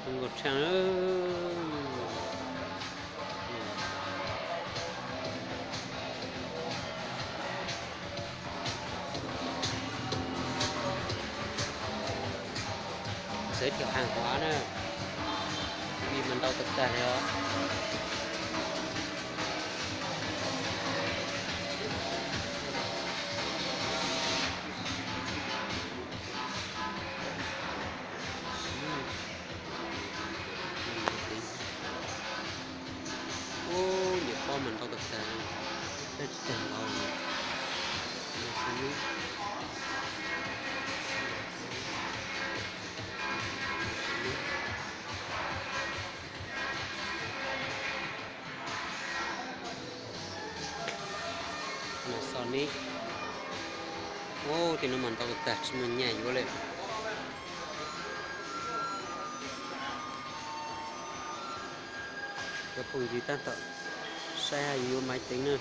Nkaus tshaj. Giới thiệu hàng hóa na, vim mas ntau tag tag li os. Ub, nyiam pob mas ntau tag tag li, peb tsis tag npaum li. Xo ni. Ub, tej no mas ntau tag tsis muaj nyaj yuav li. Cov phooj ywg tab tom saib hais yuav maiv teev na.